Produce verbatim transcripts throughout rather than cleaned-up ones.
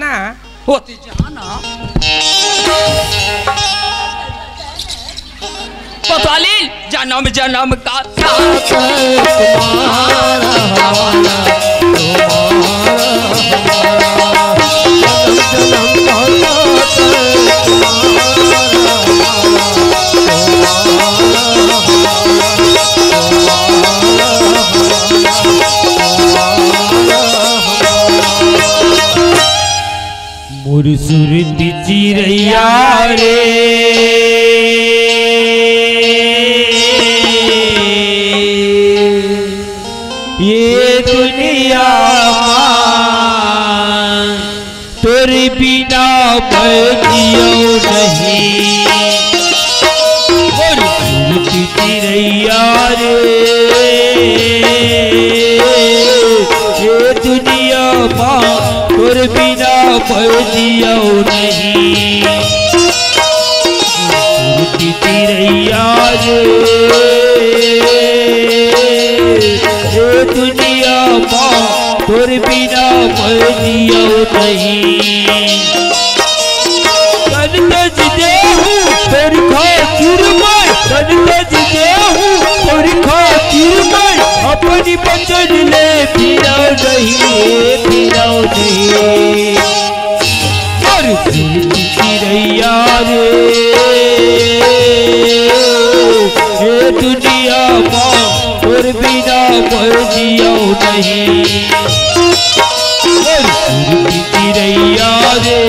ना। होती जाना। पताली जन्म जन्म का साथ। मोर सुरती चिरैया रे, ये दुनिया मा तोर बिना मैं जियौ नहीं। मोर सुरती चिरैया रे, ये दुनिया मा तोर बिना मैं जियौ नहीं। सुरती चिरैया रे, ये दुनिया मा तोर बिना मैं जियौ नहीं। तन तज देहूँ तोर खातिर मैं, तन तज देहूँ तोर खातिर मैं, अपनी बचन ले फिरौ नहीं, फिरौ नहीं। मोर सुरती चिरैया रे, ये दुनिया मा तोर बिना मैं जियौ नहीं। मोर सुरती चिरैया रे,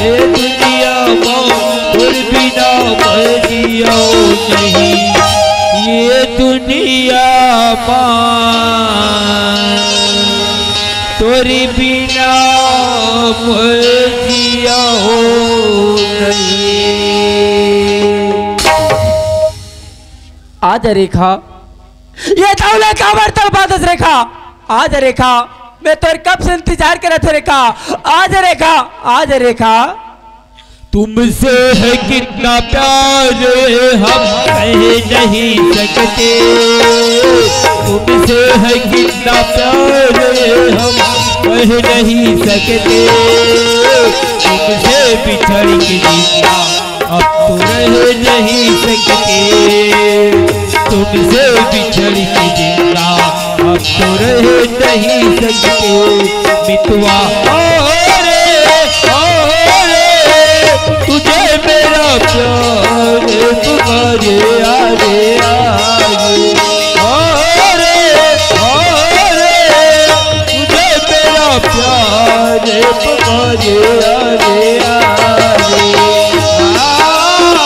ये दुनिया मा तोर बिना मैं जियौ नहीं। ये दुनिया मा तोर बिना मैं जियौ नहीं। आजा रेखा, ये तौले काबर तड़पाथस रेखा? आजा रेखा, मैं तोर कब से इंतजार करत हँव रेखा। आजा रेखा, आजा रेखा। तुमसे है कितना प्यार हम कह नहीं सकते, तुमसे है कितना प्यार हम कह नहीं सकते, तुमसे बिछड़ के जिंदा अब तो रह नहीं सकते, तुमसे बिछड़ के जिंदा अब तो रह नहीं सकते। मितवा ओ रे, ओ रे, तुझे मेरा प्यार पुकारे, आ रे, आ रे। ओ रे, ओ रे, तुझे मेरा प्यार पुकारे, आ रे, आ रे। आ, आ,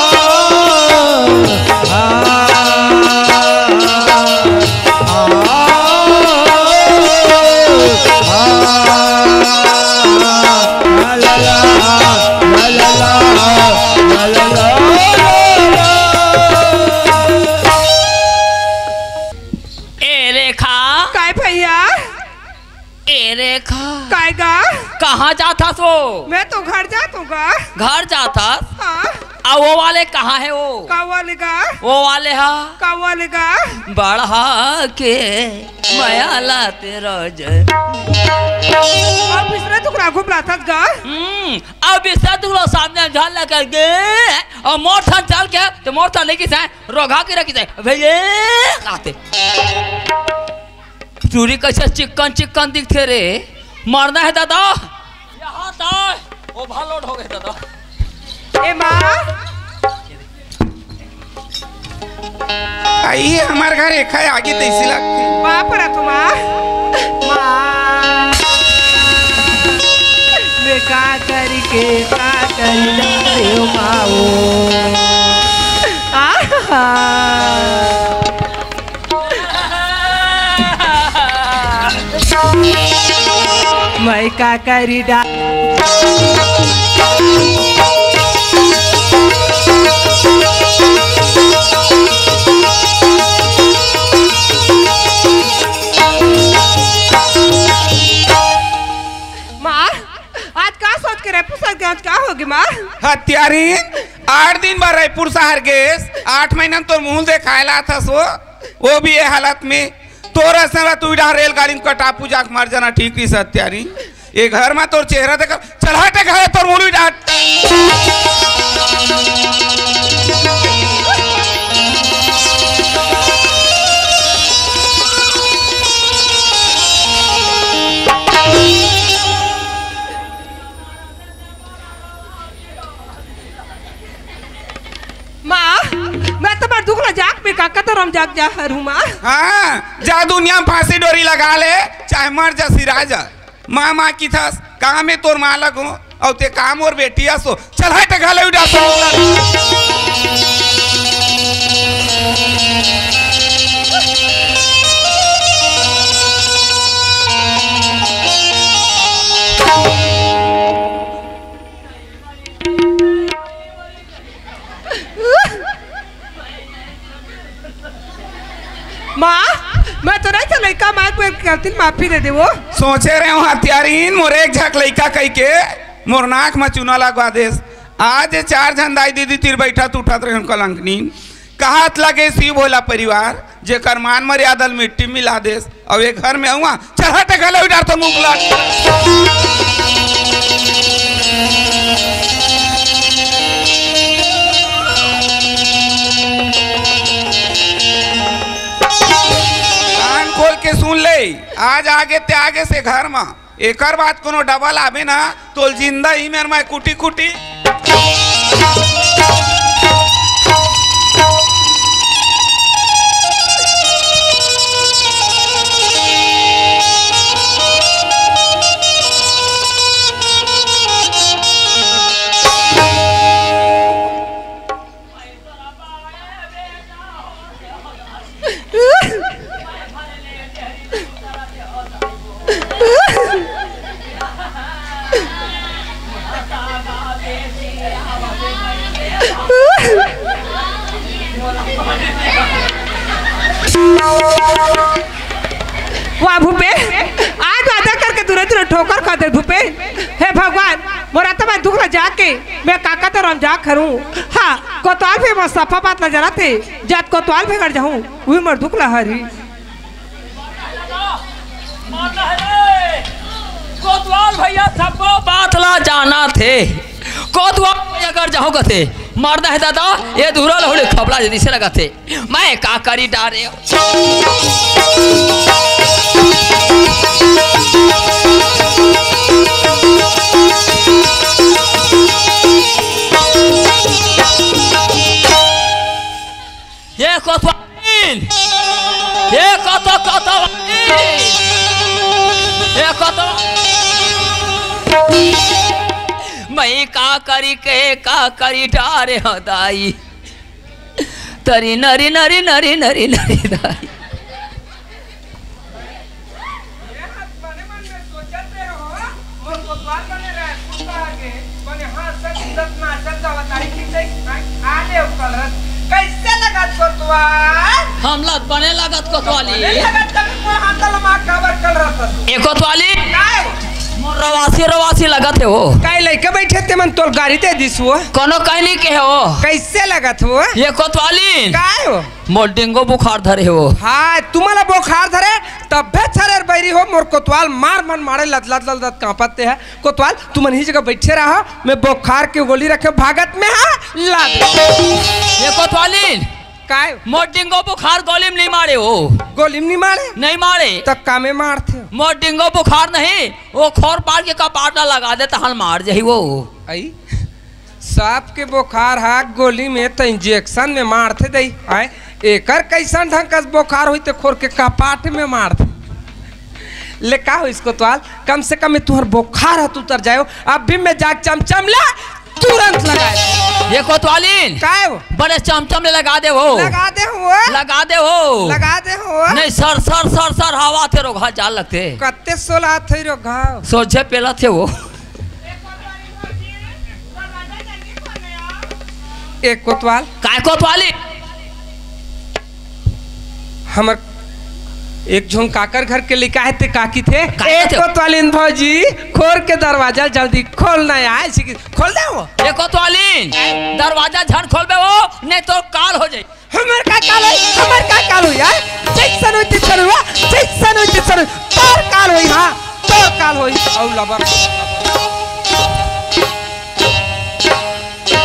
ए रेखा। काय भैया? ए रेखा। काय गा? कहाँ जात हस वो? मैं तो घर जात हँव गा। घर जात हस? हाँ। अउ वो वाले कहाँ हे वो? का वाले गा? वो वाले हा? का वाले गा? बढ़ा के मया लाते रह जाए। अब बिसरा टुकड़ा घुमलाथस गा? हम्म, अब बिसरा टुकड़ा सामने झल लग गे अउ मोर ठन चल के त मोर ठन लेके जाए, रोघा के रखी जाए। भैया, लाते। चूरी कइसे चिक्कन चिक्कन दिखथे रे, मरना हे दादा। यहाँ तो overload हो गे दादा। ए माँ। आई हमर घर एक है आगे तैसी लगथे। माँ परा तो माँ। माँ। मैं का करी के का करी रे माँ ओ। आहा। मैं का करी डा- माँ, आज का सोच के रे पुसत के आज का होगे माँ? हत्यारी, आठ दिन बर रायपुर शहर गेस, आठ महीना तोर मुंह देखाय ला थस वो, वो भी ये हालत में। तोर असन ला तू डहर रेलगाड़ी में कटापू जाके मर जाना ठीक रहिस हत्यारी। ये घर में तोर चेहरा देख, चल हट घर, तोर मुलुई डांट। माँ, मैं तो मर दुख ला जाग में काका तो रम जाग जा हर हूँ माँ। हाँ, जा दुनिया में फांसी डोरी लगा ले, चाहे मर जा सिरा जा। माँ, माँ किथस, का में तोर माँ लगो, अउ ते का मोर बेटी असो। चल हट, घले उड़ा सो। माँ, मैं तो नहीं था लइका, माँ को एक गलती माफी दे दे वो। सोचे रहे हूँ हत्यारीन, मोर एक झक लइका कहि के मोर नाक में चूना लगवा देस। आज ये चार झन दाई दीदी तीर बैठा उठत रहे हूँ कलंकनीन। कहत लगे शिव भोला परिवार, जेकर मान मर्यादा ल मिट्टी मिला देस। अब एक घर में हुआ, चल हट, घले उड़ा तो मुंह बुला। कान खोल के सुन ले, आज आगे ते आगे से घर में एकर बाद कोनो डबल आबे ना, तोल जिंदा ही मेर मैं कुटी कुटी। वाह भूपे, आज वादा करके दूरे दूरे ठोकर खा दे भूपे। हे भगवान, मोर आत्मा दुख ला जाके मैं काका तो राम जा करूं। हाँ, कोतवाल भी मोर सफा बात ला जरा थे, जात कोतवाल भी कर जाऊं, वही मोर दुख ला हरी। कोतवाल भैया सबको बात ला जाना थे। कोतवाल भैया कर जाओ कथे, मरना है दादा, ये दूरा लहुले खबला जल्दी से लगा थे। मैं का करी डारे। ये कोतवालीन, ये कोतो कोतवालीन, ये कोतो। मैं का करी के का करी डारे हो दाई। तरी नरी नरी नरी नरी नरी दाई। ये हाथ बने मन में सोचत रहे हो, मोर कोतवाल बने रहे, कुत्ता आगे, बने हाथ से कुदत नाचत गावत आई कि देख, आ, आ ले उकल रस। कैसे लगत कोतवाल? हमला बने लगत कोतवाली। बने लगत तब मोर हाथ लमा काबर कल रस। ए कोतवाली? काय? मोर रवासी रवासी लगत हे वो। काय लइके बैठे ते मन तोल गाड़ी दे दिस वो? कोनो कहीं नहीं कहे वो। कैसे लगत वो? ये कोतवाली? काय हो? मोर डेंगू बुखार धरे हो। हाँ, तुम्हाला बुखार धरे, तब्बे छरेर बैरी हो, मोर कोतवाल मार मन मारे लद लद लद लद कांपत ते है। कोतवाल, तुमन ही जगह बैठे रहा, मैं बुखार के गोली रखे भागत में हा, ला दे। ये कोतवालीन, काय? मोर डेंगू बुखार गोली में नहीं मारे हो। गोली में नहीं मारे? नहीं मारे। त का में मारथे? मोर डेंगू बुखार नहीं, वो खोर पार के कपाट ला लगा दे, तहन मार जाही वो। आई? सांप के बोखार हा गोली में त इंजेक्शन में मारथे दई। आय, एकर कैसन ढंग कस बोखार होई ते खोर के कपाट में मारथे। ले का होइस कोतवाल, कम से कम में तुहर बोखार ह त उतर जायो। अभी में जाके चमचम ले तुरंत लगाए। ये कोतवालीन, काय हो? बड़े चमचम ले लगा दे हो। लगा दे हो। लगा दे हो। लगा दे हो। नहीं सर सर सर सर हवा थे रोघा जाल लगथे। कत्ते सोला थे रोघा। सोझे पेला थे वो। ए कोतवाल। काय कोतवाली? हमर एक झोन काकर घर के लइका हे ते काकी थे। काय ए थे? कोतवालिन भौजी, खोर के दरवाजा जल्दी खोलना आय, सिकी-, खोल दे वो। ए कोतवालिन, दरवाजा झन खोलबे वो, नहीं तो काल हो जाई। हमर का काल होई, हमर का काल होई, हाँ? जैसन होई तैसन होई, हाँ? जैसन होई तैसन होई, तोर काल होई, हाँ, तोर काल होई। अउ लबर।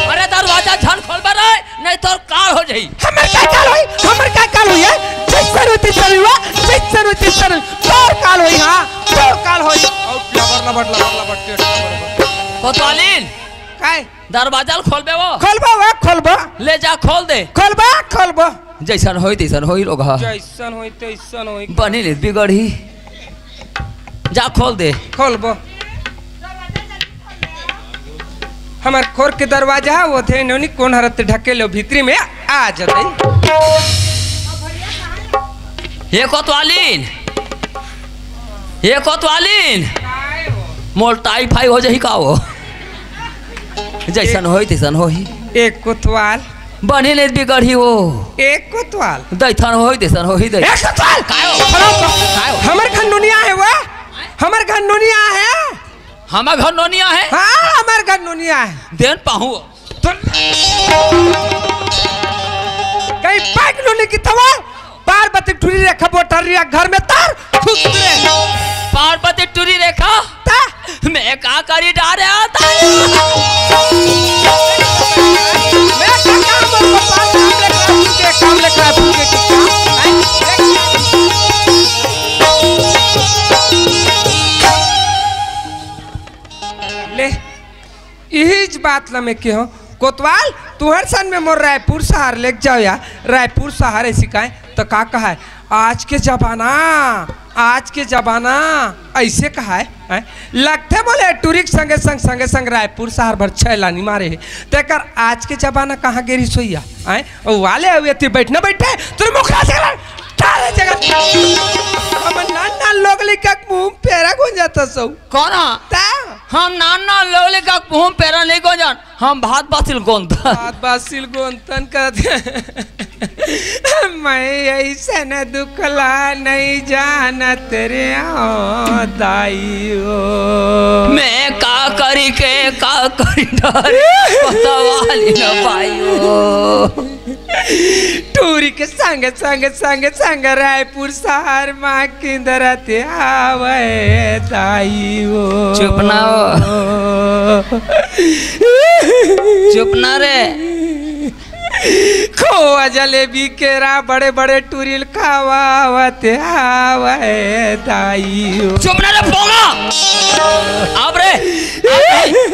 अरे दरवाजा झन खोलबे रे, नहीं तोर काल हो जाई। हमर का काल होई, हमर का काल होई, हाँ? जैसन होई तैसन होई, हाँ? जैसन होई तैसन होई, तोर काल होई, हाँ, तोर काल होई। अउ लबर, लबर, लबर, लबर, टेट, लबर, लबर। कोतवालीन। काय? दरवाजा ल खोलबे वो। खोलबो वो, खोलबो। ले जा, खोल दे। खोलबो, खोलबो। जैसन होई, तैसन होई लोग, हाँ। जैसन होई, तैसन होई। बनी ले बिगड़ी। जा, खोल दे। खोलबो। हमर खोर के दरवाजा है, वो थे नोनी कोन हरत ढके लो भीतरी में आ जाते। ये कोतवालीन। ये कोतवालीन। मोर टाइफाई हो जाही का वो? जैसन होई, तैसन होही। एक कोतवाल। बने ले बिगड़ही वो। एक कोतवाल। दैथन होई, तैसन होही, दै-। एक कोतवाल। कायो? खड़ा हो। कायो? हमर घर नोनिया है वो। हमर घर नोनिया है। हमर घर नोनिया है? हाँ, हमर घर नोनिया है। देन पाहू। कहीं पैक नोनी की थवा। पार्वती टूरी रेखा बोटर रिया घर में तार खुश रे। पार्वती टूरी रेखा? ता? मैं का करी डारे आता? मैं का काम, काम लेकर फूके, काम लेकर फूके, काम। ले, इहीच बात ला मैं केहों, कोतवाल, तुहर सन में मोर रायपुर शहर लेके जाओ या, रायपुर शहर ऐसी काहे, तो का कहा है, आज के जमाना, आज के जमाना, ऐसे कहा है, हैं? लगथे मोला टूरी के संगे संग, संगे संग रायपुर शहर भर छैलानी मारे हे, तेकर आज के जमाना कहाँ गेरी सोइया, हैं? ओ वाले अउ एती बैठना बैठे, तोर मुखरा से तारे जगत। हम नान नान लोग लिखा मुंह पेरा गुंजाता सौ। कौन हा? ता? हम नान नान लोग लिखा मुंह पेरा नहीं गुंजान। हम भात बासिल गोंदन। भात बासिल गोंदन कहते। मैं ऐसन दुखला नहीं जानत रे ओ दाई ओ। मैं का करी के का करी डर, पतवाली न पाई ओ। टूरी के संग, संग, संग, संग रायपुर शहर मा किंदरत आवे दाई ओ। चुप ना हो। चुप ना रे। खोआ जलेबी केरा बड़े बड़े टूरी ल खावावत आवे दाई ओ। चुप ना रे पोंगा। अब रे, अब,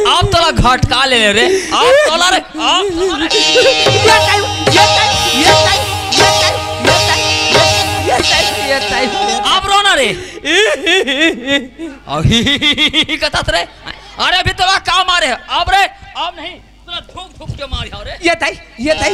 अब तोला घटका ले रे। अब तोला रे। ये टाइम, ये टाइम, ये टाइम, ये टाइम, ये टाइम, ये टाइम, ये टाइम। अब रो ना रे। अभी कथा रे। अरे अभी तोला का मारे? अब रे, अब नहीं। तोला धूप धूप के मारी रे। ये ताई, ये ताई,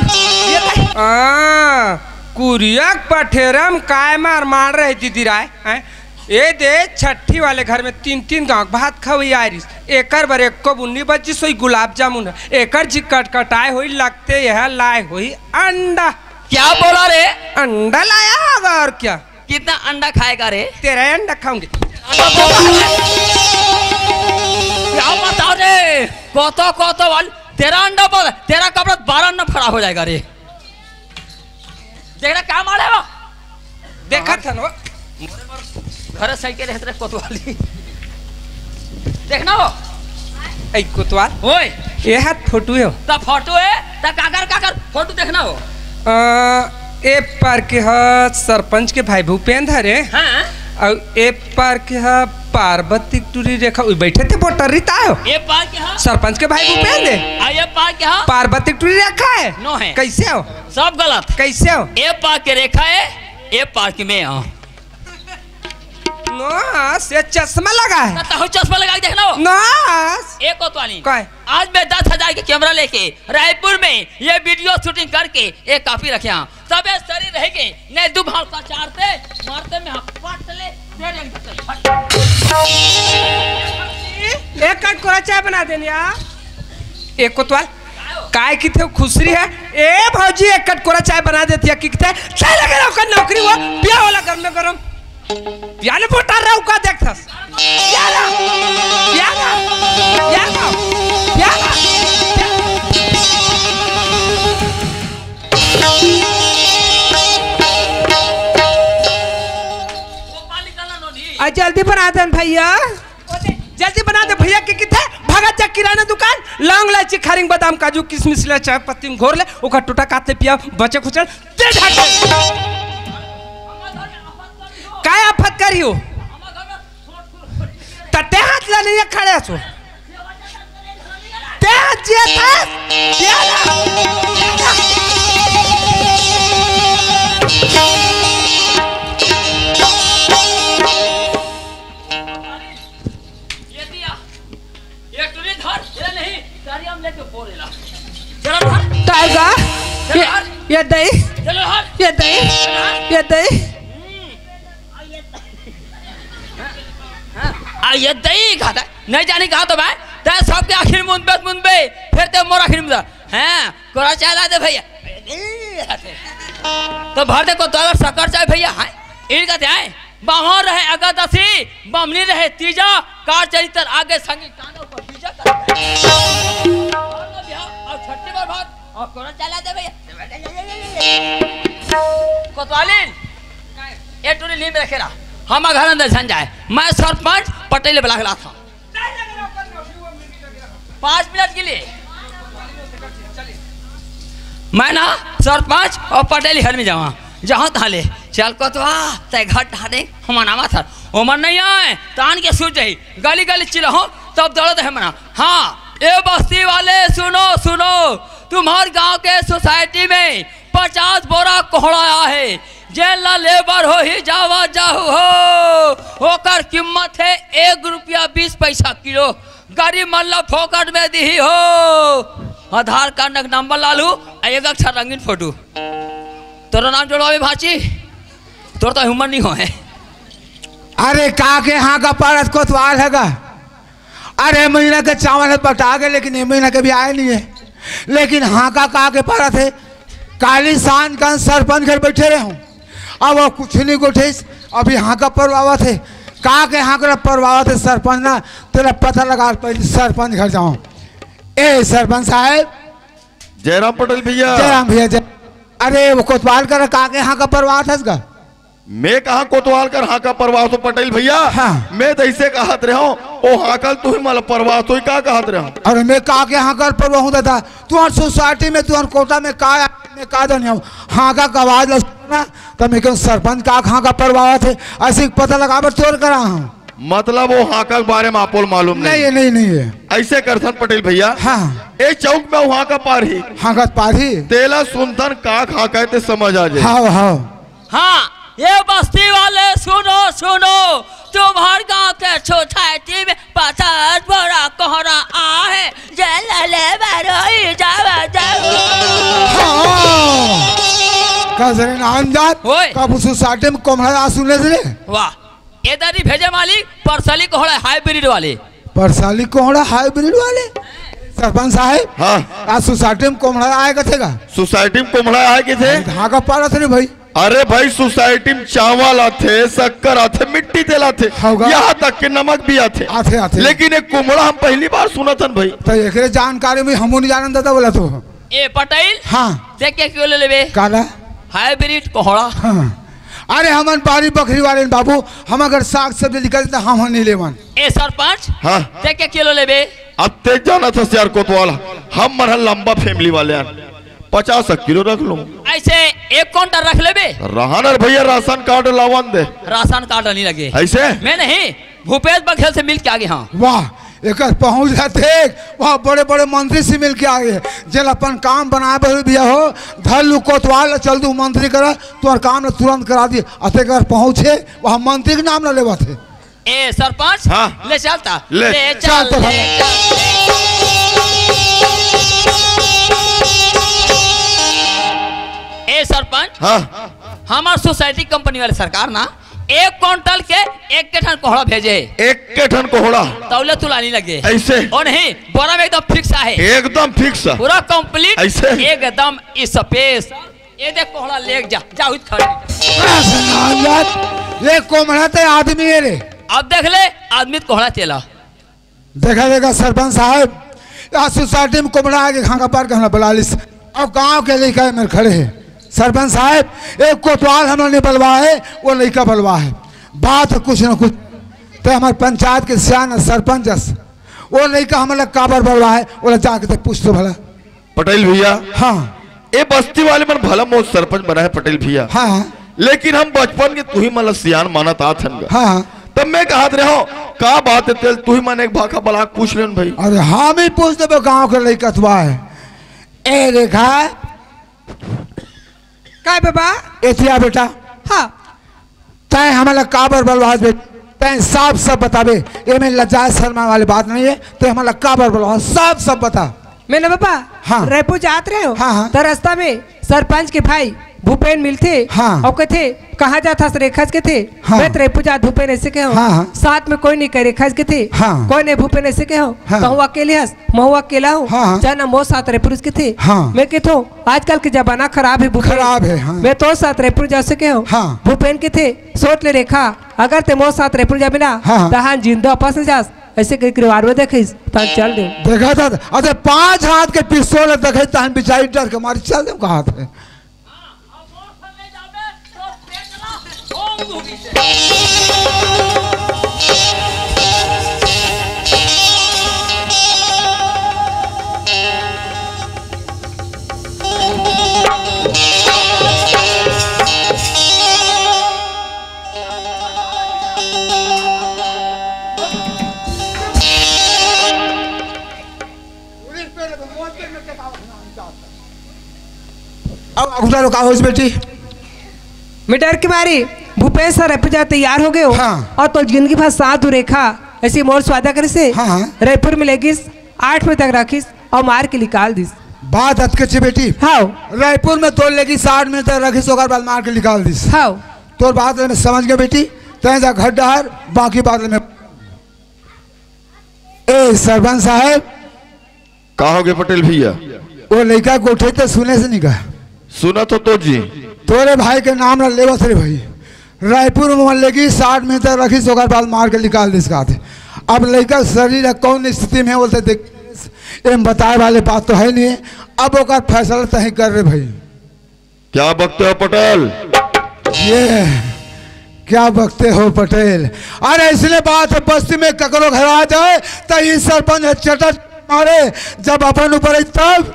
ये ताई। हाँ, कुरिया के पठेरा म काय मार मार रहे दीदी राय, हैं? ए दे छट्ठी वाले घर में तीन तीन गांव के भात खवई आय रिस। एकर बर एको बुन्नी बची सोई गुलाब जामुन। एकर जी कटकटाए होई लगथे यह लाए होई अंडा। क्या बोला रे? अंडा लाया होगा और क्या? कितना अंडा खाएगा रे? तेरा अंडा खाऊंगी। क्या बताओ रे? कोतो कोतो वाली तेरा अंडा बोल, तेरा कपड़ा बारह अंडा खराब हो जाएगा रे। देखना क्या मारे हो? देखा था ना। घर साइकिल है तेरे कोतवाली। देखना हो। ऐ कोतवाल। ओए। ये हाथ फोटो है। ता फोटो है, ता काकर काकर फोटो देखना हो। अ, ए पार के ह सरपंच के भाई भूपेंद्र हरे। हाँ। अउ ए पार के ह पार्वती टूरी रेखा, उई बैठे थे बोटर रिता हो। ए पार के ह? सरपंच के भाई भूपेंद्र। आ ए पार के ह? पार्वती टूरी रेखा है। नो है। कैसे हो? सब गलत। कैसे हो? ए पार के रेखा है, ए पार के मैं हूँ। नोस, ये चश्मा लगा है। ना, ताहू चश्मा लगा के देखना हो। नोस। ए कोतवाली। काय? आज मैं दस हजार की कैमरा लेके रायपुर में ये वीडियो शूटिंग करके एक कॉपी रखे हैं। तबे शरीर रहेगे, नहीं दो भाव का चारते, मारते में हम पट ले, तेरे अंदर से फट। एक कटकोरा चाय बना देनी यार। ए कोतवाल, काय किथे खुसरी है? ए भौजी, एक कटकोरा चाय बना देती है, किथे? चाय लगे रहो, कर नौकरी हुआ, पिया वाला गरम में गरम। पिया ले पोटा रहा, का देखथस? पिया ना, पिया ना, पिया ना, पिया ना। जल्दी बना दे न भैया। जल्दी बना दे भैया, के किथे? भगत जा किराना दुकान, लौंग, लाइची, खारिंग, बादाम, काजू, किशमिश ले, चाय पत्ती में घोर ले, ओकर टोटा काट ले पिया, बचे खुचल, दे ढाके। काय आफत करियो? त ते हाथ ला नहीं खड़े सो। ते हाथ जिया था? जिया ना। ये दिया। ये टुरी धर, ये नहीं, गाड़ी हम लेके फोड़ देला। चलो धर। टाइगर, चलो ये, धर। ये दही, चलो धर। ये दही, चलो धर। ये दही। आ, ये दही खाता है। नहीं जानी कहाँ तो भाई, तै सबके आखिर मुंदबे, मुंदबे, फिर ते मोर आखिर मुंदा। हैं, कोरा चाय ला दे भैया। तो भर दे कोतवाल शक्कर चाय भैया, हैं? इनका ते आए। बाहर रहे एकादशी, बमनी रहे तीजा, कार चरित्र आगे संगी कानो पर बीजा कर। और छट्टी बार भाग, और कोरा चाय ला दे भैया। कोतवालिन, ए टुरी लीम रखे रहा। हम घर अंदर झन जाए। मैं सरपंच पटेल बुला के लाता हूँ। पाँच मिनट के लिए। मैं ना सरपंच और पटेल घर में जावा, जहाँ तहाँ ले। चल कोतवा, तै घर ढाने, हम नामा था। ओमन नहीं आए, तान के सूझ जाई। गली गली चिल्लाओ, तब दौड़त है मना। हाँ, ए बस्ती वाले, सुनो, सुनो, तुम्हार गांव के सोसाइटी में पचास बोरा कोहड़ा आया है, जेन ला लेबर हो ही जावा जाहू हो, ओकर कीमत है एक रुपया बीस पैसा किलो। गरीब मन ला फोकट में दिही हो। आधार कार्ड नक नंबर लालू, आ एक अक्षर रंगीन फोटो। तोरा नाम जोड़वावे भाची, तोर तो उमर नहीं हो है। अरे का के हाँ का पारत कोतवाल है गा? अरे महीना के चावल है पटा गए, लेकिन ये महीना के भी आए नहीं है। लेकिन हाँ का का के पारत है? काली शान का सरपंच घर बैठे रहे हूँ, अब वो कुछ नहीं गोठेस। अभी हाँ का परवावत है, का के हाँ का परवावत है सरपंच ना। तेरा पता लगा, पहले सरपंच घर जाओ। ए सरपंच साहब। जयराम पटेल भैया। जयराम भैया, जय। अरे वो कोतवाल कर का के हाँ का परवावत है इसका? मैं कहाँ कोतवाल कर हाँ का परवावत हूँ पटेल भैया? हाँ। मैं तो ऐसे कहत रहे हूँ, ओ हाँ कल तू ही मला परवावत हो, का कहत रहे हूँ? अरे मैं का के हाँ कर परवाहूँ दादा, तुम्हार सोसाइटी में, तुम्हार कोटा में का, में का दनिया हाँ का, का आवाज लग ना, तो मैं कहूँ सरपंच का हाँ का परवावत है, ऐसे पता लगा बर तोर करा हूँ। मतलब वो हाँका के बारे में आपो ल मालूम नहीं? नहीं है, नहीं, नहीं है। ऐसे करथन पटेल भैया, हाँ। ए चौक में वो हाँका पारही। हाँका पारही। तेला सुनथन का हाँका है ते समझ आ जाए। हाँ, हाँ। हाँ, ये बस्ती वाले सुनो, सुनो, तुम्हार गांव के सोसाइटी में पचास बोरा कोहरा आ है, जे ले ले बारो ई जावा जाओ। हाँ। का जरे नाम जात? ओए। कब सोसाइटी में कोहरा आ सुने से रे? वाह। ए दारी भेजे मालिक, परसाली कोहड़ा हाइब्रिड वाले। परसाली कोहड़ा हाइब्रिड वाले? सरपंच साहब, हाँ। आज सोसाइटी में कोहड़ा आए कथे का? सोसाइटी में कोहड़ा आए कथे? हाँ का पारत रे भाई? अरे भाई, सोसाइटी में चावल आथे, शक्कर आथे, मिट्टी तेल आथे, होगा। यहाँ तक के नमक भी आथे। आथे, आथे। लेकिन एक कोहड़ा हम पहली बार सुनत हन भाई। तो एकरे जानकारी में हमू नहीं जानन दादा बोला तो। ए पटेल, हाँ। ते के किलो लेबे? काला? हाइब्रिड कोहड़ा। हाँ। अरे हमन बारी बखरी वाले न बाबू, हम अगर साग सब्जी निकल तो हम नहीं लेवन। ए सरपंच, हाँ। ते के किलो लेबे? अब ते जानत हस यार कोतवाल, हम मन ह लंबा फैमिली वाले हन, पचास किलो रख लो। ऐसे एक कुंटल रख लेबे? रहा न रे भैया, राशन कार्ड लावन दे। राशन कार्ड नहीं लगे। ऐसे? मैं नहीं, भूपेश बघेल से मिल के आगे, हाँ। वाह, एकर पहुँच है देख, वहाँ बड़े बड़े मंत्री से मिल के आगे, जेला अपन काम बनाए बर भैया हो, धर लू कोतवाल, चल दू मंत्री करा, तुम्हार काम ला तुरंत करा दी। अते कर पहुँचे, वहाँ मंत्री के नाम ला लेवत है। ए सरपंच, हाँ। ले चलता, ले। ले चल, चल तो ले भाई। चल। ए सरपंच, हाँ। हमार सोसाइटी कंपनी वाले सरकार ना एक कुंटल के एक के ठन कोहड़ा भेजे। एक के ठन कोहड़ा? तौले तुलानी लगे। ऐसे? ओ नहीं, बोरा में एकदम फिक्स आहे। एकदम फिक्स। पूरा कंप्लीट। ऐसे? एकदम स्पेस। ये देख कोहड़ा लेके जा, जा उत खड़े। अरे नाम यार, ये कोमड़ा ते आदमी है रे। अब देख ले, आदमी तो कोहड़ा चला। देखा, देखा सरपंच साहब, आज सोसाइटी में कोमड़ा आके खांगा पार के हमरा बुला लिस। अब गांव के लइका मेरे खड़े हैं। सरपंच साहब, एक कोतवाल हमरा नहीं बलवा है, वो लइका बलवा है। बात कुछ ना कुछ। ते हमर पंचायत के सियान सरपंच अस, वो लइका हमन ला काबर बलवाए, ओला जाके ते पूछ तो भला। पटेल भैया, हाँ। ए बस्ती वाले मन भला मोर सरपंच बना है पटेल भैया। हाँ। लेकिन हम बचपन के तुही मन ला सियान मानत आत हन गा। हाँ। तब मैं कहत रहे हूँ, का बात है तेल, तुही मन एक भाखा बलाक पूछ लेन भाई। अरे हम ही पूछ देबो गांव के लइका तो आए। ए रेखा, का बाबा? एथिया बेटा। हाँ। तैं हमला काबर बलवास बे-, तैं साफ साफ बताबे। एमे लज्जा शर्मा वाली बात नहीं है। तैं हमला काबर बलवास, साफ साफ बता। मैं ना बाबा, हाँ। रायपुर जात रहे हो, हाँ, हाँ। तो रास्ता में सरपंच के भाई भूपेन मिलथे, हाँ। और कथे, "कहाँ जात हस रेखा?" कथे, हाँ। "मैं तो रायपुर जात भूपेन," ऐसे कहो। हाँ, हाँ। साथ में कोई नहीं करे, रेखा कथे, हाँ। "कोई नहीं भूपेन," ऐसे कहो। हाँ। तो हूँ अकेले हस, मैं हूँ अकेला हूँ। हाँ, हाँ। चल ना मोर साथ रायपुर कथे। हाँ। मैं कथों, आजकल के जमाना खराब है भूपेन। खराब है, हाँ। मैं तोर साथ रायपुर जा सके हूँ। हाँ। भूपेन कथे, "सोच ले रेखा, अगर ते मोर साथ रायपुर जाबे ना, हाँ, हाँ। तहां जिंदा वापस न जास।" ऐसे कह के रिवार में देखिस, तहां चल दे। देखा था, अरे पांच हाथ के पिस्तौल देखे, तहां बिचारी डर के मारी चल दे, कहा था। अब अगुला लोग का होइस बेटी? मैं डर के मारी भूपेश सर पूजा तैयार हो गए हो। हाँ। और तो जिंदगी भर साथ दू रेखा ऐसी मोर स्वादा करे से हाँ, हाँ। रायपुर में लेगिस, आठ बजे तक रखिस और मार के निकाल दिस। बात अतके छे बेटी। हाँ। रायपुर में तोर लेगिस आठ बजे तक रखिस, ओकर बाद मार के निकाल दिस। हाँ। तोर बात में समझ गए बेटी, तैं जा घर डहर, बाकी बात में। ए सरपंच साहब, का हो गए पटेल भैया? वो लइका के उठे तो सुने से नहीं कहा। सुना तो, तो जी। तोरे भाई के नाम ला लेवत रे भाई। रायपुर में मन लेगी साठ मीटर रखी, ओकर बाद मार के निकाल दिस का थे। अब लइका शरीर है, कौन स्थिति में है, बोलते देख, एम बताए वाले बात तो है नहीं। अब ओकर फैसला तही कर रे भाई। क्या बकते हो पटेल? ये क्या बकते हो पटेल? अरे इसलिए बात है, बस्ती में ककरो घर आ जाए तो ये सरपंच चटक मारे, जब अपन ऊपर आई तब।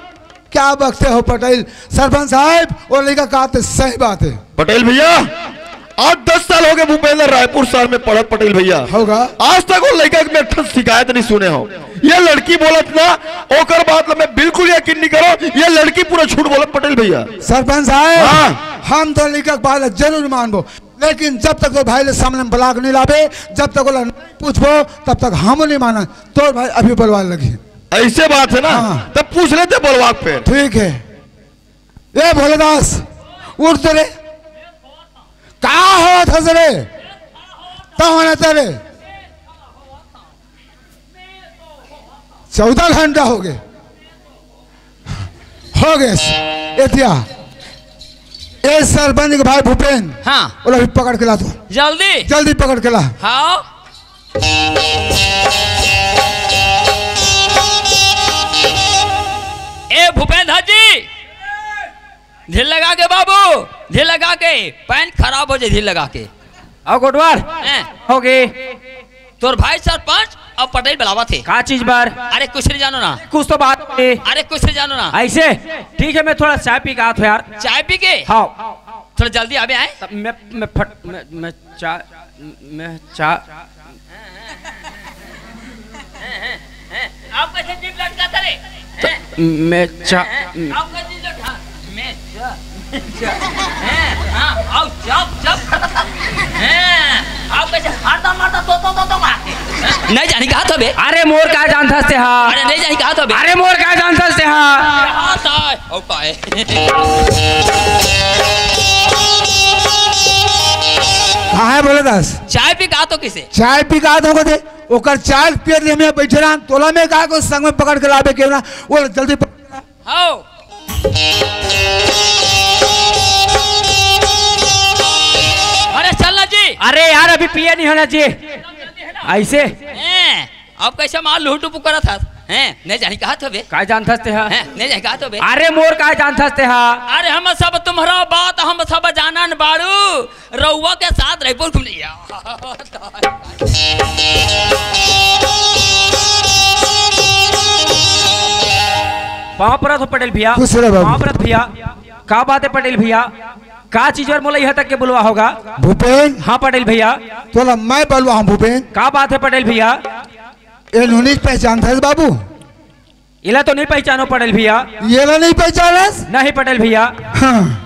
क्या बकते हो पटेल? सरपंच साहब, वो लइका कहा थे सही बात है। पटेल भैया, आज दस साल हो गए भूपेंद्र रायपुर शहर में पढ़त पटेल भैया। होगा। आज तक वो लइका के मैं एक ठन शिकायत नहीं सुने हो। ये लड़की बोलत ना, ओकर बात ला मैं बिल्कुल यकीन नहीं करो। ये लड़की पूरा झूठ बोलत पटेल भैया। सरपंच साहब, हाँ। हम तो लइका के बात ला जरूर मानबो, लेकिन जब तक तो भाई ले सामने में बलाक नहीं लाबे, जब तक ओला नहीं पूछबो, तब तक हम नहीं माना। तोर भाई अभी बोलवा लगी। ऐसे बात है ना, हाँ। तब पूछ लेते बोलवा पे। ठीक है। ए भोलेदास, उठ तो रे। का होत हस रे? का होना तेरे? चौदह घंटा हो गए, हो गए। एतिया, ए सरपंच के भाई भूपेन, हाँ। ओला भी पकड़ के ला तू। जल्दी। जल्दी पकड़ के ला। हाँ। ए भूपेंद्र जी, धीर लगा के बाबू, धीर लगा के, पैंट खराब हो जाए, धीर लगा के। आओ कोटवार। हैं? हो गए। तोर भाई सरपंच अब पटेल बुलावत हे। का चीज बर? अरे कुछ नहीं जानो ना। कुछ तो बात है। अरे कुछ नहीं जानो ना। ऐसे? ठीक है, मैं थोड़ा चाय पी के आत हूँ यार। चाय पी के? हाँ। थोड़ा जल्दी आबे आए। तब मैं, मैं फट, मैं, मैं चाय, मैं चाय। आप कैसे जीभ लटकाता रे? मैं चा-, आप कैसे जीभ लटका-, मैं चा-, हाँ, आओ, चुप, चुप। हैं, आप कैसे हरदम, हरदम तो, तो, तो, तो मारते? नहीं जानी कहा तो बे। अरे मोर का जानथस ते हा? अरे नहीं जानी कहा तो बे। अरे मोर का जानथस ते हा? हाँ, तो, ओ पाए। कहाँ है भोलेदास? चाय पी कहा तो किसे? चाय पी कहा तो को दे। ओकर चाय पियत ले मैं बैठे रहन, तोला में का को संग में पकड़ के लाबे के ना, वो जल्दी पकड़ के ला। हाओ। अरे चल ना जी। अरे यार, अभी पिए नहीं होना जी। ऐसे? हैं, अब कैसे मार लुहुटु पुकारत हस? हैं, नहीं जानी कहा तो बे। काय जानथस तेहा? हैं, नहीं जानी कहा तो बे। अरे मोर काय जानथस तेहा? अरे हम सब तुम्हरा बात, हम सब जानन बाड़ू। रउआ के साथ रहिबो घूमने। पाँव परत हो पटेल भैया। खुश रह बाबू। पाँव परत भैया। का बात है पटेल भैया? का चीज बर मोला यहाँ तक के बुलवा होगा? भूपेन। हाँ पटेल भैया। तोला मैं बलवा हूँ भूपेन। का बात है पटेल भैया? ए नोनी पहचानथस बाबू? इला तो नहीं पहचानो पटेल भैया। येला नहीं पहचानस? नहीं पटेल भैया। हाँ।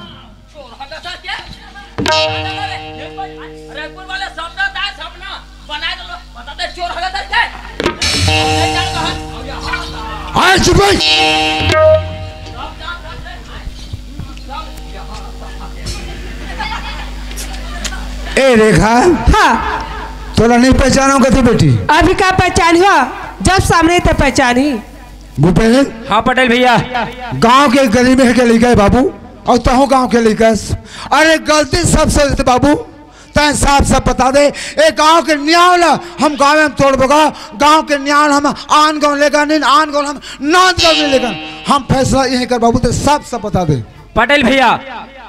हाँ, चुप रही। ए रेखा। हाँ। तोला नहीं पहचानो कथे बेटी? अभी का पहचान हुआ, जब सामने तो पहचानी। भूपेन। हाँ पटेल भैया। गांव के गरीब है के लइका है बाबू, और तहु गांव के लइका है। अरे गलती सब से होथे बाबू, तैं साफ साफ बता दे। ए गांव के न्याय ला हम गांव में तोड़बो गा, गांव के न्याय ला हम आन गांव लेगा नहीं, आन गांव हम नांद गांव नहीं लेगा। हम फैसला यही कर बाबू, तैं साफ साफ बता दे। पटेल भैया,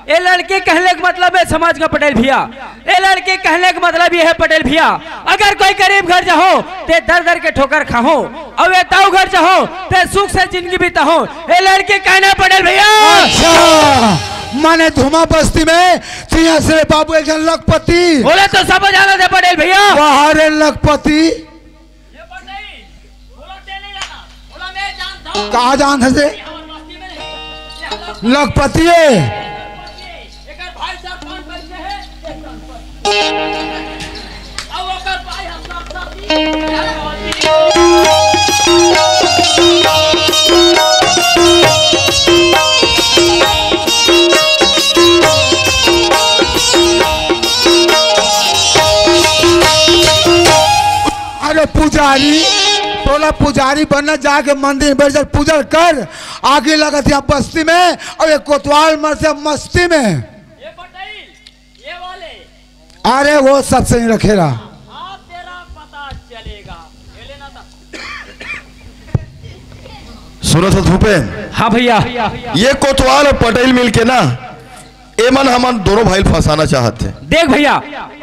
ए लड़के कहने का मतलब है समाज का पटेल भैया, ए लड़के कहने का मतलब ये है पटेल भैया, अगर कोई गरीब घर जाहो ते दर दर के ठोकर खाहो, अउ ए ताऊ घर जाहो ते सुख से जिंदगी बिताहो, ए लड़के कहना पटेल भैया। अच्छा, माने धुमा बस्ती में तिहा से बाबू एक जन लखपति। बोले तो सब जाना थे पटेल भैया। वाह रे लखपति। कहाँ जान थे? लखपति है। अरे पुजारी, तोला पुजारी बनना, जाके मंदिर में बैठ जा, पूजा कर। आगी लगत हे बस्ती में, अउ ये कोतवाल मरथे मस्ती में। ये पटेल, ये वाले। अरे वो सबसे नहीं रखेला। हाँ, तेरा पता चलेगा। ये लेना था। सुनत हस भूपेन? हाँ भैया। ये कोतवाल अउ पटेल मिलके ना, एमन हमन दोनों भाई ल फंसाना चाहत हे। देख भैया,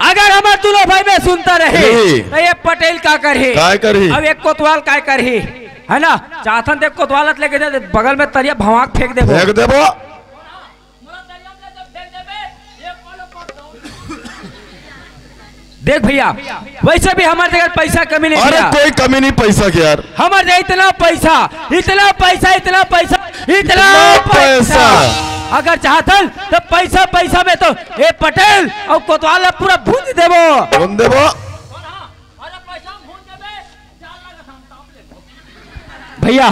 अगर हमर दोनों भाई में सुनता रहे, रहे। तो ये पटेल का करही? काय करही? अब एक कोतवाल काय करही? है ना? चाहथन देख कोतवाल लेके दे, बगल में तरिया भवाक फेंक देबो। फेंक देबो। देख भैया, वैसे भी हमर जगह पैसा कमी नहीं अरे भैया। कोई कमी नहीं पैसा के यार। हमर जगह इतना पैसा, इतना पैसा, इतना पैसा, इतना इतना पैसा। पैसा। अगर चाहथन तो पैसा, पैसा में तो ए पटेल अउ कोतवाल ला पूरा भूंज देबो। भूंज देबो। भैया,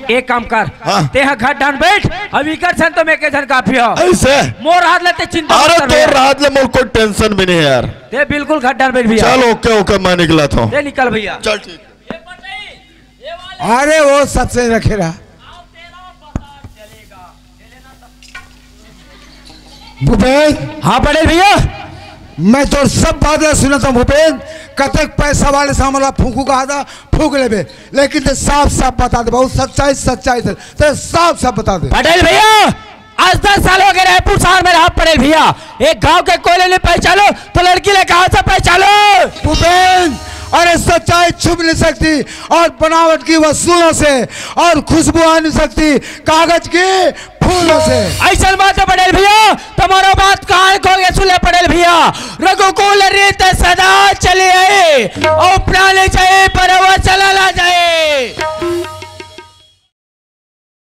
एक काम कर, हाँ। तेहा घर डान बैठ, अब इकर सन तो मैं के झन काफी हो। ऐसे? मोर हाथ लेते चिंता अरे मत कर तोर भैया। हाथ ले मोर कोई टेंशन भी नहीं है यार। ते बिल्कुल घर डान बैठ भैया। चल ओके ओके, मैं निकलत हूँ। ते निकल भैया। चल ठीक। अरे वो सबसे रखे रहा। भूपेन। हाँ पटेल भैया। मैं तोर सब बात ला सुनत हूँ भूपेन, कतेक पैसा वाले से हमला फूंकू कहा था, फूंक लेबे, लेकिन ते साफ साफ बता दे, बहुत सच्चाई, सच्चाई से ते साफ साफ बता दे। पटेल भैया, आज दस साल हो गए रायपुर शहर में रहा पटेल भैया, एक गांव के कोई नहीं पहचानो तो लड़की ले कहाँ से पहचानो? भूपेन, अरे सच्चाई छुप नहीं सकती और बनावट की वस्तुओं से और खुशबू आ नहीं सकती कागज की फूलों से। ऐसा बात है पटेल भैया, तुम्हारा बात कान खोल के सुन ले पटेल भैया। रघुकुल रीत सदा चली आई और प्राण जाए परव